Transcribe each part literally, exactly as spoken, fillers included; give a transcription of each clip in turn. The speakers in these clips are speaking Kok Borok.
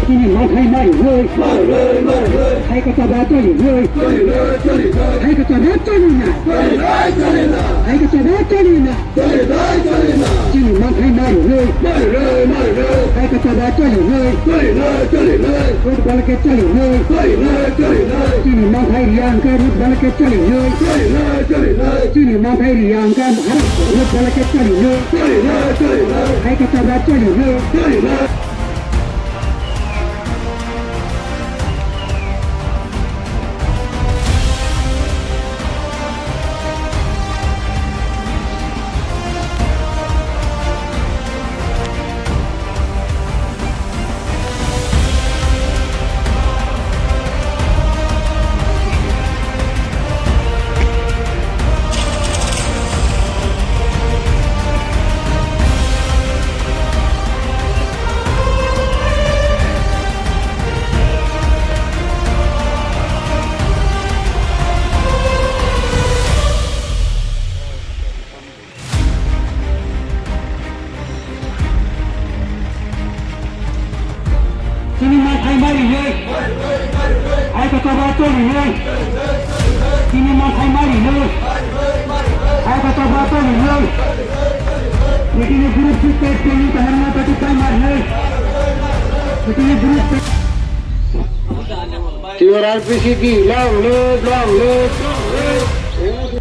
Chini manthai mari hoi. Hai kata ba chali hoi. Hai kata ba chali na. Hai kata ba chali na. Chini manthai mari hoi. Hai kata ba chali hoi. Rut bala ke chali hoi. Chini manthai riya hwnkhe rut bala ke chali hoi. Chini manthai riya hwnkhe rut bala ke chali hoi. Hai kata ba chali hoi. Chini manthai mari hoi. Hai kata ba chali hoi. Chini manthai mari hoi. Hai kata ba chali hoi. Chini group six test kami tahan na tadi primary hoi. Chini group six. T R R P C D, long live, long live, long live.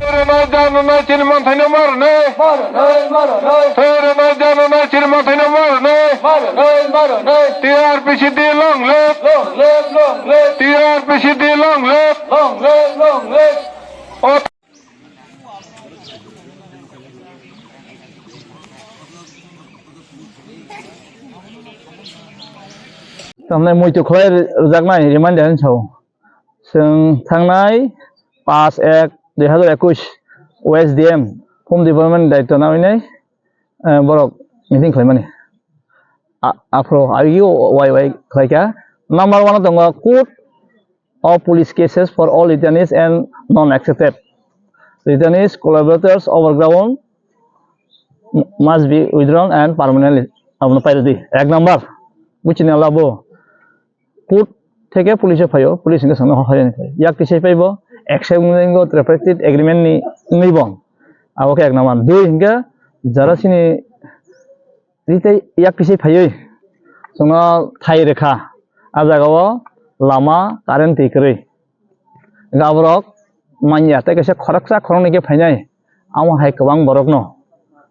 Rwnai, janai, chini manthaino ma rwnai. Ma rwnai, ma rwnai. Rwnai, janai, chini manthaino ma rwnai. Ma rwnai, ma rwnai. T R R P C D, long live. Long live, long live. T R R P C D, long live. Long live, long live. O Tamnai muitu khlai rwjaknai reminder hinwi sao. Chwng thangnai paanch ek dui hazar ekush O S D M Home Department daityo nawi nai, eh, borok meeting khlaimani. A-, aphro aywi wai wai khlaikha. Number one o tongo court of police cases for all returnees and non-accepted returnees, collaborators over ground must be withdrawn and permanently. Abono pairodi. Ek number. Buchini labo. Court theke police o phaio, police hwnkhe chwngno hoyani phai. Yak tisai phaibo, accept wngwi tripartite agreement ni wngwi bo. Abo khe ek number. Dui hwnkhe jara chini Tei tei yak kisi phaiwi chwngno thai rwkha. A jagao lama, current twi kwrwi. Hwnkhe aborok manya tei kaisa khoroksa khoroknwi khe phainai. Amo hai kwbang borokno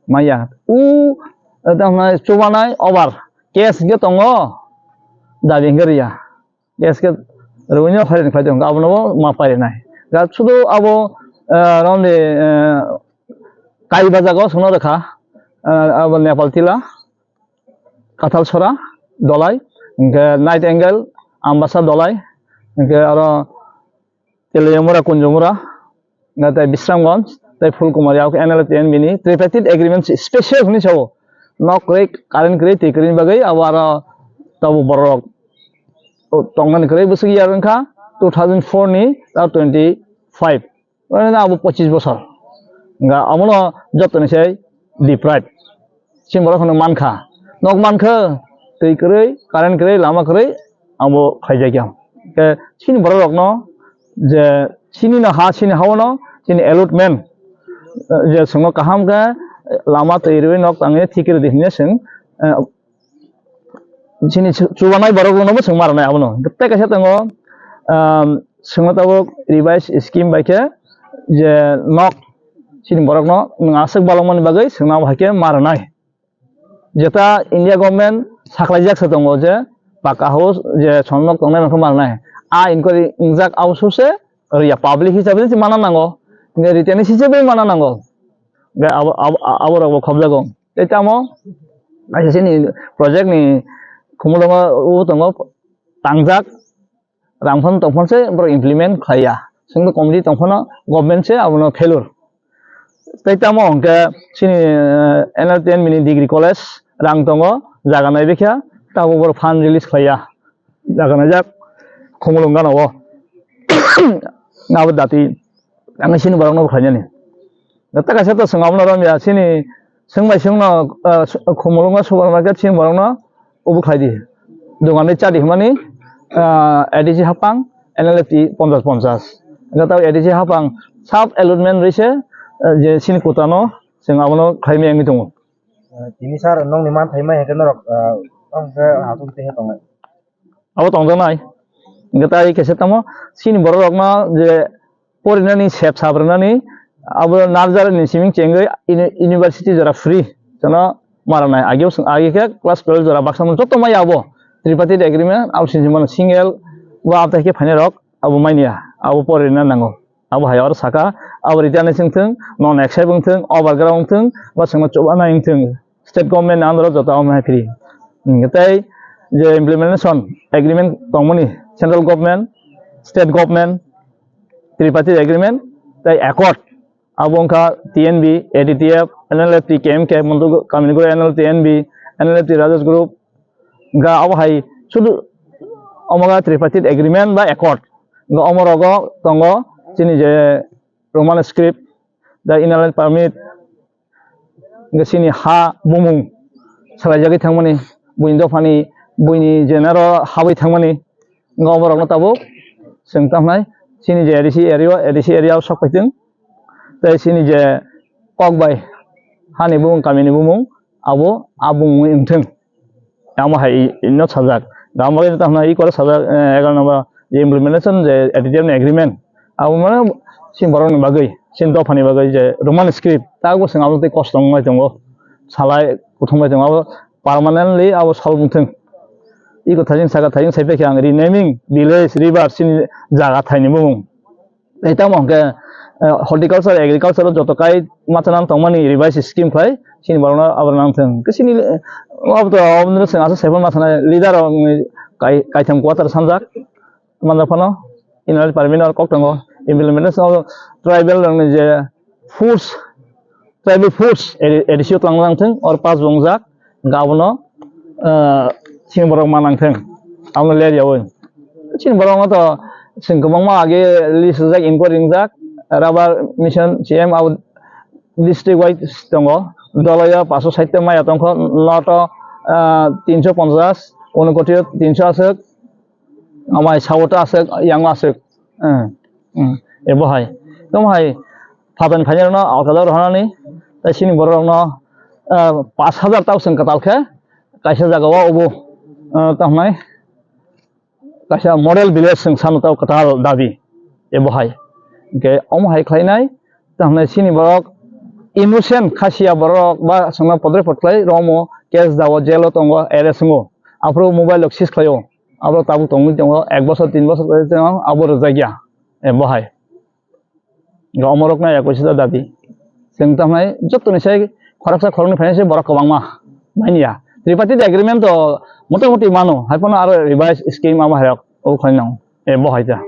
manya. U, tamo chubanai over. Case hwnkhe tongo. Dabi hwnkhe rwya. Gas khe rwino hairini khlai tongo, abono bo ma pairinai. Ga sudu abo, eh, romni, eh, kaiba jagao songno rwkha, eh, abo Nepal tila, Kathal sora, Dolai, hwnkhe Night Angle, Ambasa Dolai, hwnkhe aro Teliamura, Kunjumura, na tei Bisramganj, tei Phulkumari, abo khe N L T N B ni tripartite agreement special hwnwi sao. Nok kwrwi, current kwrwi, twi kwrwini bagwi abo aro tabuk borok tongnani kwrwi bwswk year wngkha two thousand four ni ta twenty five. Oro abo pochis bosor. Hwnkha abono jotoni sai deprive. Chini borok hwnwi mankha. Nok mankha, twi kwrwi, current kwrwi, lama kwrwi, abo khlaijakya. Khe chini borok rokno je chini no ha, chini ha-o no, chini allotment, eh, je chwngno kaham khe lama twi rwui nok tangwi thik rwdi hwnwi chwng, eh, chini chu-, chubanai borok rokno bo chwng ma rwnai abono. Tei kaisa tongo, um, chwngno tabuk revise scheme bai khe je nok chini borokno nwng aswk balokmani bagwi chwngno abo hai khe ma rwnai. Jeta India government saklaijak se tongo je paka house je chwng nok tongnai rokno ma rwnai. A inquiry wngjak abo suse rwya, public hisabe se mana nango. Hwnkhe written hisabe mana nango. Hwnkhe abo, abo, abo rokbo khobjago. Tei tamo kaisa chini project ni khumulwngo o tongo tangjak. Rang phano tong phano se borok implement khlai ya. Chwng committee tong phano government se abono failure. Tei tamo hwnkhe chini, eh, N L T N B ni degree college rang tongo, jaga nai bikha, tabuk borok fund release khlai ya. Jaga naijak Khumulwng gana o. Abo dati ang chini borok no khlai nani. Tei kaisa to chwng abono rom ya, chini chwng bai chwng no, eh, Khumulwng o supermarket chini borok no obo khlai di. Dunganwi chadi hwnmani, ah, A D C hapang, N L F T ponchas ponchas. Hwnkhe tei A D C hapang sub allotment rwise, ah, je sini kutano chwng abono khlaimaya wngwi tongo. Tini sir, nokni manthai mai hwnkhe norok, ah, tamo khe hasuk tei tongnai. Abo tongjaknai. Hwnkhe tei kaisa tamo chini borok rokno je porinani sep sap rwnani abo nursery ni simi chengwi uni-, university jora free chwngno ma rwnai. Ageo chwng agi khe class twelve jora baksa mun joto maya abo tripartite agreement abo sinimano single bo abtai khe phainai rok abo manya abo porina nango. Abo hai oro saka, abo return wngthung, non accept wngthung, overground wngthung, ba chwngno chubanai wngthung, state government ni under o joto abo hai free. Hwnkhe tei je implementation agreement tongmani central government, state government, tripartite agreement, tei accord, abo wngkha T N B, A D T F, N L F T, K M K, Montu Kamini Guru, N L T N B, N L F T Rajas Group, ga abo hai sudu omoga tripartite agreement ba accord. Ga omo rogo tongo chini je Roman script, the inner line permit, ga chini ha bumung salaijagwi thangmani, buini dophani, buini je naro habwi thangmani, ga omo rokno tabuk chwng tamhnai chini je A D C area, A D C area o sok phaithung, tei chini je kok bai hani bumung, kamini bumung, abo a bumung wngthung. Amo hai i-, ino sajak. Amo ino tamo i koro sajak, eh, egaroh number je implementation je A D T F ni agreement. Abo mane chini borok ni bagwi, chini dopha ni bagwi je Roman script, ta bo chwng abo tei kosto wngwi tongo. Salai kuthum bai tongo, abo permanently abo solve wngthung. Iko thajin saka thajin sai phaikha ang renaming village, river, chini jaga thai ni bumung. Tei tamo hwnkhe, eh, horticulture, agriculture o joto kai masa nang tongmani revised scheme khlai, chini borokno abo nang thung. Khe chini, eh, abo to, abo no chwng aswk sai phano ma sanai, leader rok ni kai, kaitham quarter sanjak, manjak phano, inner department o kok tongo, implementation o tribal rok ni je force, tribal force A D C o twlang nang thung, or pass bo wngjak, hwnkhe abono, ah, chini borok ma nang thung, abono ler yaui. Chini borok no to chwng kwbangma age list rijak, inquiry wngjak, rubber mission C M abo district wise tongo, Dolaio paanso sait ta maya tongkho, North o, ah, tinso ponchas, Unakoti o tinso aswk, amai South o aswk, yang aswk. Hmm, hmm. Ebo hai. Tamo hai, phaton phainai rokno alkadao rohornani, tei chini borok rokno, ah, pash hajar tao chwng kwtal khe, kaisa jaga o obo, ah, tamo hai, kaisa model village chwng sano tao kwtal dabi, ebo hai. Hwnkhe omo hai khlainai, tamo hai chini borok innocent khasiya borok ba chwngno podre pod khlai romo, case dao, jail o tongo, arrest wngo. Aphuru mobile rok seize khlaio. Abo tabuk tongwi tongo, ek bosor, tin bosor khlai tongo, abo rwjakya. E, bo hai. Ga omorok na ekoi sida dabi. Chwng tamo hai joto ni sai khoroksa khoroknwi phainai se borok kwbangma. Manya. Tripartite agreement to motamoti mano, hai phano aro revised scheme amo hai rok, o khlai nang. E, bo hai ta.